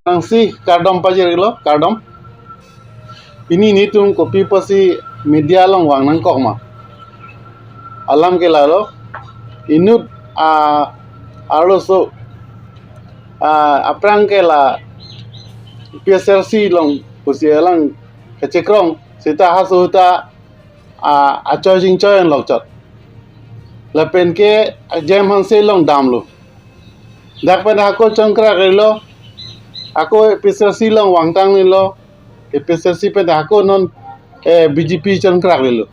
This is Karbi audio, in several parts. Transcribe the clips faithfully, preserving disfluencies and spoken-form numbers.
Nangsi kardom pajirlo, kardom. Pini netum kopi pusi media along vang nangkok ma? Alam ke lalo, inut a arloso a aphrang ke la P S L C along pusi alang kachekrong seta haso ta a achoi jingchoi an lokchot. Lapen ke Jem Hanse along damlo. Dak pen hako chongkrak rilo. Ako A P H L C along vangtang nilo. A P H L C pen hako non eh, B J P chongkrak rilo.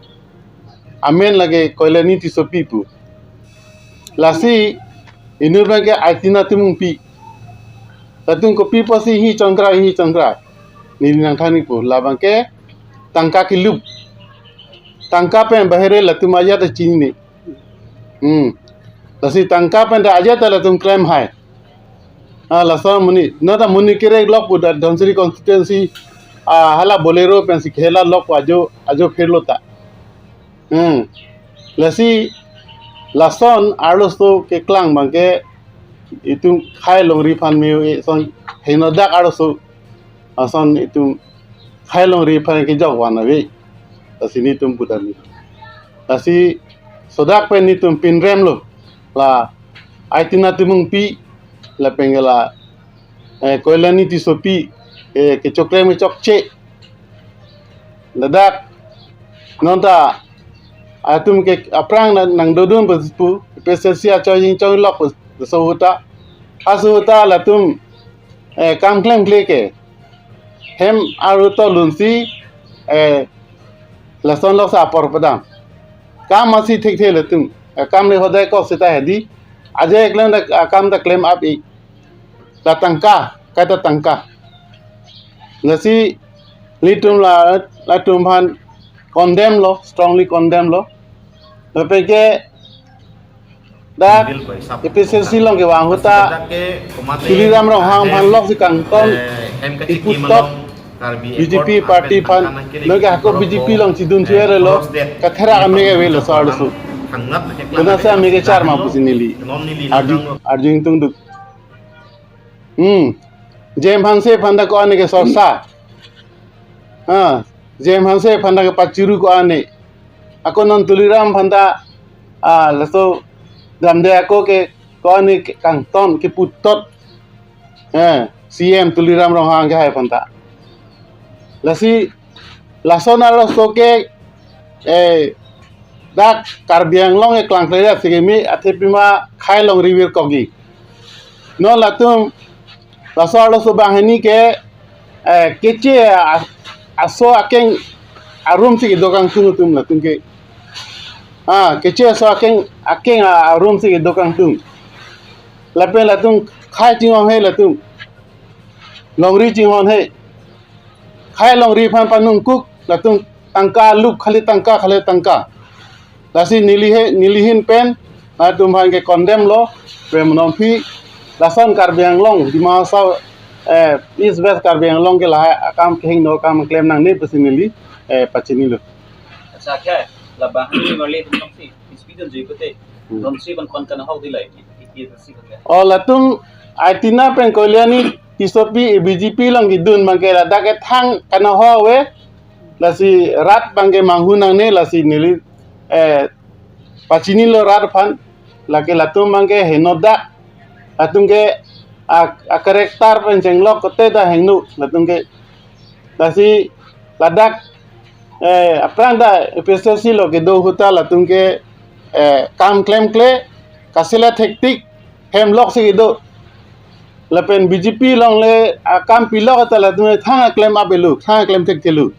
Amen lake Koilani Tissopi pu. Lasi inut abang ke Aitina Timungpi. Latum kopi pusi hi chongkrak hi chongkrak. Neli nangthan-ikpo labang ke tangka kelup. Tangka pen bahere latum ajat ta chinine. Hmm. Lasi tangka pen ta ajat ta latum klem hai. Ah, laso amonit. Non ta amonit kerek lok pu ta Dhansiri constituency, ah, hala Bolero pensi khela lok pu ajo, ajo phirlo ta. Hmm. Lasi lason arloso keklang abang ke itum khei longri aphan me-o-e ason henodak arloso ason itum khei longri aphan kejok van ave. Lasi netum pudam ni. Lasi sodak pen netum pinrem lo. La Aitina Timungpi lapen ke la eh, Koilani Tissopi eh, kechoklem kechokche. Ladak non ta atum ke aphrang nang, nangdodun pu, P S L C achoi jingchoi lok pu, so ahut ta. Haso ahut ta latum eh, kam klemkle ke hem aru to lunsi eh, lason lok sa apor padam. Kam masi thekthe latum. Eh, kam le hodai kok seta hedi. Ajai klem ta, ah, kam ta klem ap-i. La tangka, kaita tangka. Lasi netum la, latum aphan condemn lo, strongly condemn lo. Lapen ke dak A P H L C along kevang ahut ta Tuliram Ronghang aphan loksi kangton, eh, iput tot B J P party aphan, non ke hako B J P along chidun thuerelo, katherak ame ke avelo sar lo su. Konatsi ame kechar ma pusi neli arju, arju ingtungduk. Hmm. Jem Hanse aphan ta ko-an ke sorsa. Ha, Jem Hanse aphan ta ke pachuru ko-an. Ako non Tuliram aphan ta, ah, laso damde ako ke ko-an ke kangton keput tot. Eh, C M Tuliram Ronghang ke hai aphan ta. Lasi lason arloso ke eh, dak Karbi Anglong ke klang kleria sikimi athe pima khei longri vir kokji. Non latum laso arloso banghini ke eh, keche a-, aso akeng arum si kedo kangtung atum latum ke. Ah, keche aso akeng, akeng a-, arum si kedo kangtung. Lapen latum khei chinghon he latum. Longri chinghon he. Khei longri aphan panungkuk latum tangka lup khali tangka khali tangka. Lasi neli he, neli ahin pen latum aphan ke condemn lo, prem non phi lason Karbi Anglong, Dima Hasao, eh, East West Karbi Anglong ke lahai akam kehingno akam klem nangne pusi neli eh, pachinilo. Acha kya, labang ni marli tum si, speed on jui pute, Hmm. Tum si ban kon kana hok dilai, i, i, i, si kya. O latum Aitina pen Koilani Tissopi B J P along kedun abang ke ladak ke thang kana ho ave. Lasi rat abang ke manghu nangne lasi neli eh pachinilo rat aphan lake latum abang ke henodak latum ke a, a character pen chenglok kote ta hingno latum ke lasi ladak eh aphrang ta A P H L C along kedo ahut ta latum ke eh kam klemkle kasila thektik hem loksi kedo. Lapen B J P along le akam pilok ta latum thang aklem avelo, thang aklem thekthelo.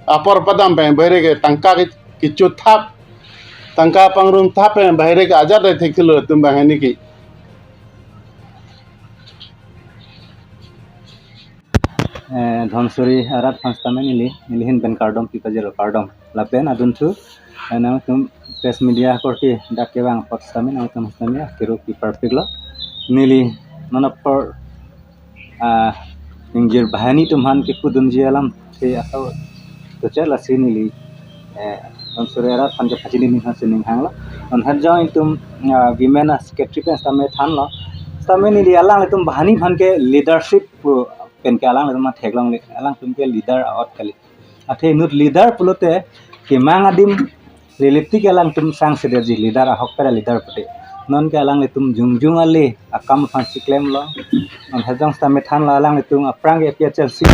Apor padam pen bahere ke tangka ke, kechut thap, tangka pangrum thap pen bahere ke ajat thekthelo latum banghini ke. Eh, Dhansiri arat aphan sitame neli, neli ahin pen kardom pipajirlo, kardom. Lapen adunthu, eh, nangtum press media korte dak kevang apot sitame nangtum sitame kero piparpiklo. Neli non apor, ah, ingjir banghini atum aphan kepudunji alamthe aso toche lasi neli, eh, Dhansiri arat aphan ke pachini ning aphan si ning hanglo. Non hajong itum, ah, women a secretary pen sitame thanlo. Sitame neli alanglitum banghini aphan ke leadership pu pen ke alanglitum athek longle, alangtum ke leader a-ot kali. Athe inut leader pulote kemang adim lelipti ke alangtum sangsedeji leader ahokpet a-leader pute. Non ke alanglitum jongjong ale akam aphansi klemlo. Non hejong sitame thanlo alanglitum aphrang ke A P H L C,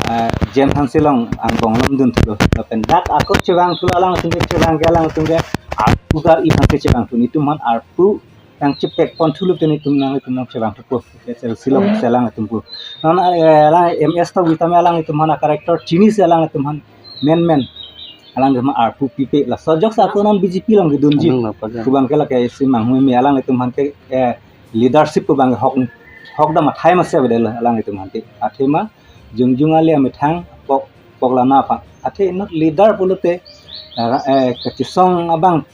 ah, Jem Hanse along angbong lom dunthulo. Lapen dak ako chevangthulo, alanglitum ke chevang ke, alanglitum ke arpu kar-i aphan ke chevangthu. Nelitum aphan arpu nangchepek ponthulo te nelitum, nanglitum nangchevangthupo. A P H L C along, hmm, si alanglitum pu. Non, eh, alang M S Tokbi tame alanglitum aphan a-character chinisi alanglitum aphan menmen. Alanglitum aphan arpu pipe. Laso ajok si ako non B J P along kedunji. Anung nangpajan. Pu abang ke lake isi manghu meme, alanglitum aphan ke, eh, leadership pu abang hok, hok dam athai masi avedetlo alanglitum aphan ke. Athema jongjong ale amethang pok, pok lana aphan. Athe inut leader pulote, eh, eh, kachisong abang.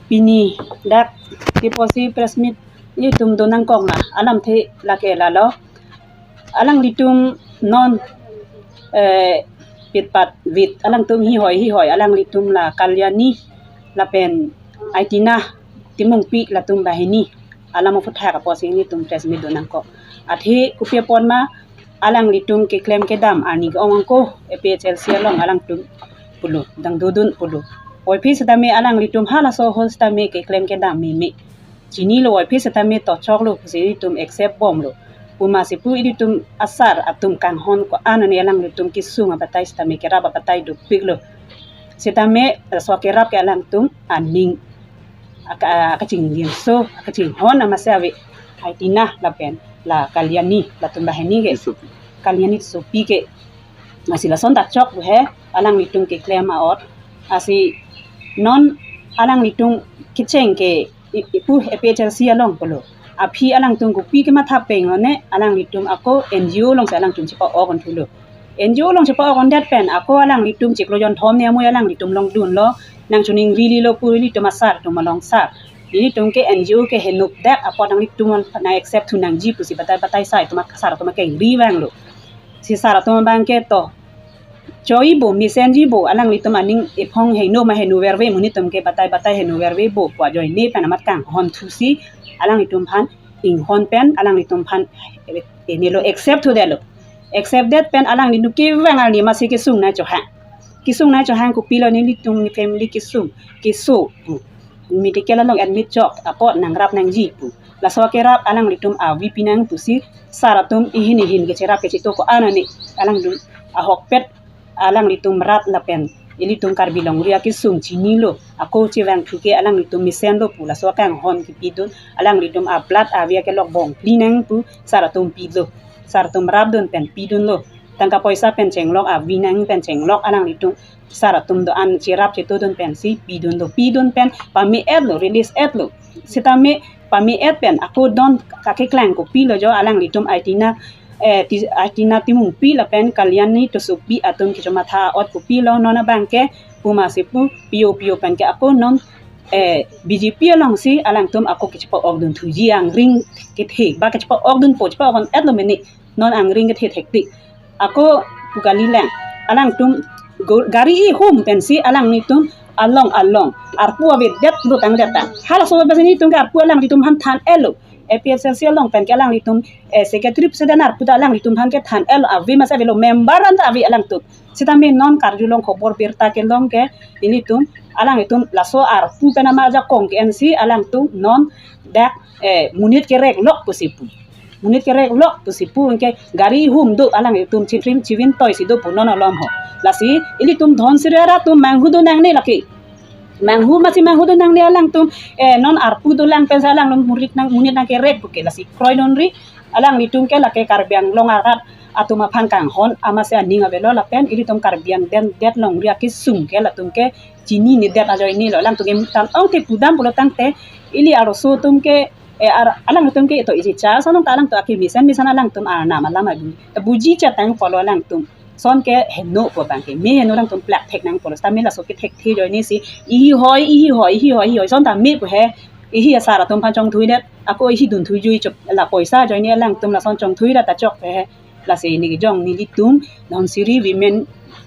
Pini dak tiposi press meet nelitum do nangkok na alamthe lake lalo. Alanglitum non, eh, pitpat vit alangtum hihoi hihoi, alanglitum la Kalyani lapen Aitina Timungpi latum banghini alam aphuthak apotsi nelitum press meet do nangkok. Athe kopi apot ma alanglitum keklem kedam arni ke-ong angko, A P H L C along alangtum pulo, dang dodun pulo. Voiphit sitame alanglitum halaso ahut sitame keklem kedam meme. Chinilo, voiphit sitame tochoklo pusi nelitum accept bomlo. Pu masi pu ilitum asar atum kanghon ko-an ani alanglitum kesung abatai sitame kerap abatai dopiklo. Sitame laso kerap ke alangtum aning aka, akachingjinso, akachinghon amasi ave, Aitina lapen la Kalyani latum banghini ke. Tissopi. Kalyani Tissopi ke. Masi lason ta chok he, alanglitum keklem a-ot. Lasi non alanglitum kecheng ke i-, ipu A P H L C along pulo. Aphi alangtum kopi kematha peng one, alanglitum ako N G O alongsi alangtum chepa-ok thulo. N G O along chepa-ok det pen ako alanglitum chiklo jonthom ni amoi alanglitum along dunlo, nangchoningri lilo pu ilitum asar atum along sar. Ilitum ke N G O ke henuk dak apot nanglitum nang accept thu nangji pusi batai batai sai atum asar atum akengri vanglo. Si sar atum abang ke to choi bo, mesenji bo, alanglitum aning ephong heno ma heno verve, monit atum ke batai batai heno verve bo pu ajoine pen amat kanghon thusi alanglitum aphan inghon pen alanglitum aphan, eh, eh, nelo accept thudetlo. Accept det pen alanglitum kevang arni masi kesung nangchohang. Kesung nangchohang kopilo, nelitum family kesung, keso pu, medical along admit chok apot nangrap nangji pu. Laso kerap alanglitum avi pinang pusi sar atum ihin ihin kecherap kecheto ko-an ani alangtum ahokpet alanglitum rat lapen ilitum Karbi longri akesung chinilo. Ako chevangthu ke alanglitum mesenlo pu laso akanghon kepidun, alanglitum a-blood avi akelok bong pli nang pu sar atum pilo. Sar atum rapdun pen pidunlo. Tangka poisa pen chenglok, avi nang pen chenglok alanglitum sar atum do-an cherap chetodun pensi pidunlo. Pidun pen pame-etlo, release etlo. Sitame pame-et pen ako don kakeklang kopilo jo, alanglitum Aitina, eh, Ti-, Aitina Timungpi lapen Kalyani Tissopi atum kechomatha ot kopilo non abang ke pu masi pu pio pio pen ke ako non, eh, B J P alongsi alangtum ako kechepa-ok dunthuji, angring kethe ba kechepa-ok dunpo, chepa-ok etlo mene, non angring kethe thektik. Ako pu kalilang. Alangtum go-, gari ihum pensi alanglitum along along arpu avedetlo tangdet ta. Halaso pensi nelitum ke arpu alanglitum aphan than-etlo. A P H L C along pen ke alanglitum, eh, secretary president arpu ta alanglitum aphan kethan-etlo, ave masi avelo, member an ta ave alangtum. Sitame non karjulong khobor birta kelong ke ilitum alanglitum laso arpu pen ama ajakong ke-ensi alangtum non dak, eh, monit kerek lok pusi pu. Monit kerek lok pusi pu, anke gari ihum do, alanglitum chitrim chivin toisi do pu non alom ho. Lasi ilitum Dhansiri arat atum manghu do nangne lake. Manghu masi manghu do nangne alangtum, eh, non arpu dolang pensi alanglitum monit nang, monit nangkerek pu ke. Lasi kroidunri alanglitum ke lake Karbi Anglong arat atum aphan kanghon amasi aning avelo lapen ilitum Karbi Anglong den det longri akesung ke latum ke chinine det ajoinelo. Alangtum ke tan ong te pudam pulo tangte ili arloso atum ke, eh, ar-, alangtum ke to isi cha, sonong ta alangtum ake mesen mesen alangtum arnam alam abi ta buji chetang pulo alangtum. Son ke heno pu abang ke me heno, alangtum plak thek nang pulo. Sitame laso kethekthe ajoine si ihihoi, ihihoi, ihihoi, ihihoi. Son ta me pu he, ihi asar atum aphan chongthui det, ako ihi dunthuijui chok, la poisa ajoine alangtum lason chongthui det ta chok he. Lasi neli jong nelitum Dhansiri Women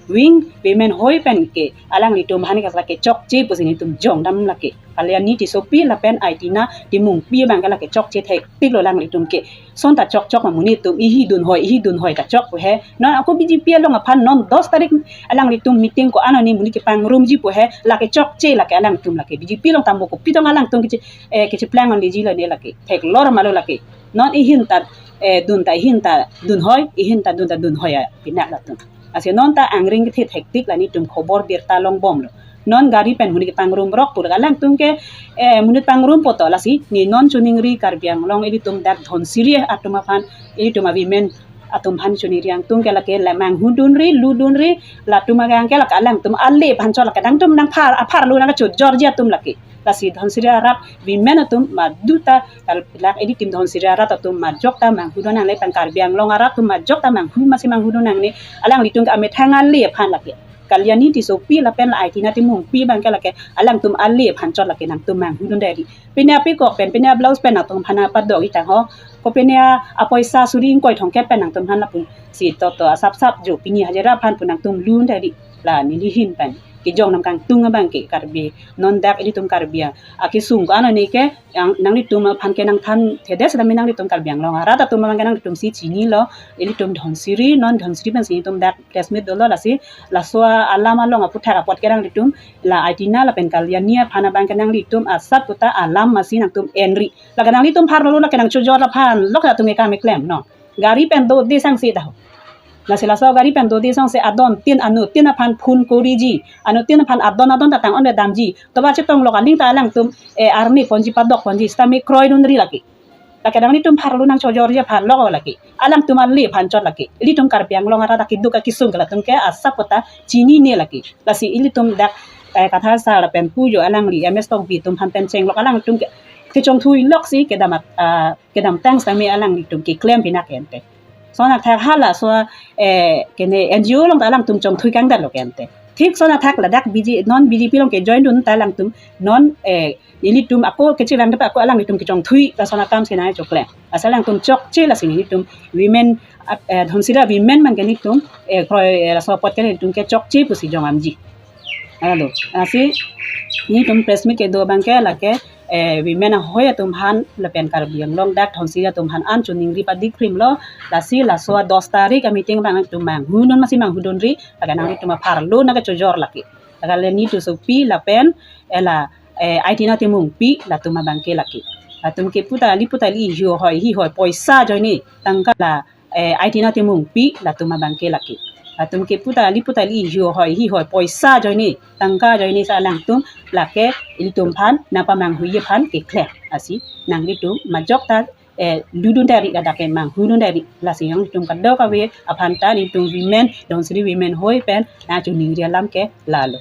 Wing, Women Hoi pen ke alanglitum aphan ke lake chokche pusi nelitum jongdam lake. Kalyani Tissopi lapen Aitina Timungpi abang ke lake chokche thektik lo alanglitum ke. Son ta chokchok ma monit atum ihi dunhoi, ihi dunhoi ta chok pu he. Non ako B J P along aphan non dos tarik alanglitum meeting ko-an arni monit kepangrumji pu he, lake chokche lake alangtum lake. B J P along tambo kopi tong alangtum kechi, eh, kechiplang on diji lo ne lake. Theklor ma lo lake. Non ihin ta, eh, dun ta ihin ta dunhoi, ihin ta dun ta dunhoi a pinak latum. Lasi non ta angring kethe thektik la nelitum khobor birta longbom lo. Non gari pen monit kepangrum rok pu alangtum ke, eh, monit pangrum poto lasi. Ne non choningri Karbi Anglong ilitum dak Dhansiri atum aphan, ilitum a women atum aphan choningri angtung ke lake la manghudunri, ludunri, latum agang ke lake alangtum ale aphan chot lake nangtum nangphar, apharlo nangchojorji atum lake. Lasi Dhansiri arat women atum madu ta kal-, lake ilitum Dhansiri arat atum majok ta manghudun nangne, pen Karbi Anglong arat atum majok ta manghu masi manghudun nangne, alanglitum ke amethang ale aphan lake. Kalyani Tissopi lapen la Aitina Timungpi abang ke lake alangtum ale aphan chot lake nangtum manghudun deri. Pine apikok pen, pine ablouse pen nangtum aphan padok-i tang ho. Ko pine apoisa suri ingkoi thomkep pen nangtum aphan lapu si toto asap sap jo pine hajira aphan pu nangtum lun deri. La neli ahin pen kejong nam kangtung abang ke Karbi, non dak ilitum Karbi a, akesung ko-an arni ke, yang nanglitum aphan ke nangthan thedet sitame nanglitum Karbi Anglong arat atum abang ke nanglitum si chinilo, ilitum Dhansiri, non Dhansiri pensi nelitum dak press meet dolo lasi, laso alam along aputhak apot ke nanglitum, la Aitina lapen Kalyani aphan abang ke nanglitum asap puta alam masi nangtum enri. Lake nanglitum pharlo lake nangchojor aphan, lok latum ke kam keklem, no. Gari pen dode sangse ta ho. Lasi laso gari pen dode sangse adon tin anuttin aphan phone koriji. Anuttin aphan adon adon ta tang-on damji. Tovar chetong lok aling ta alangtum, eh, arni ponji padok ponji sitame kroidunri lake. Lake nanglitum pharlo nangchojorji aphan lok lake. Alangtum ale aphan chot lake. Ilitum Karbi Anglong arat akeduk akesung ke latum ke asap puta chinine lake. Lasi ilitum dak, eh, Kathar sar lapen pu jo alangli M S Tokbi atum aphan pen chenglok alangtum ke kechongthui lok si kedam at-, ah, kedamtang sitame alanglitum keklem pinak ente. Son athak hala so, eh, kene N G O along ta alangtum chongthui kangdar lo ke ente. Thik son athak ladak B J, non B J P along kejoin dun ta alangtum non, eh, ilitum ako kechevang ta ako alanglitum kechongthui ta son akam sina choklem. Asal alangtum chokche lasi nelitum women, eh, Dhansiri women abang ke nelitum, eh, kroi, eh, laso apot ke nelitum ke chokche pusi jongdamji. Alo, lasi nelitum press meet kedo abang ke lake, eh, women ahoi atum aphan lapen Karbi Anglong dak Dhansiri atum aphan an choningri padikrimlo, lasi laso dos tarik a meeting abang nangtum manghudun masi manghudunri, lake nanglitum apharlo nangkechojor lake. Lake Kalyani Tissopi lapen, eh, la, eh, Aitina Timungpi latum abang ke lake. Latum ke puta li puta li ihi hoi, ihi hoi poisa ajoine, tangka la, eh, Aitina Timungpi latum abang ke lake. Latum ke puta li puta li ihi hoi, ihi hoi poisa ajoine, tangka ajoine si alangtum lake ilitum aphan nangpamanghuiji aphan keklem. Lasi nanglitum majok ta, eh, ludun deri ladak ke manghudun deri. Lasi nangtum kadokave aphan ta nelitum women, Dhansiri women hoi pen nangchoningri alam ke lalo.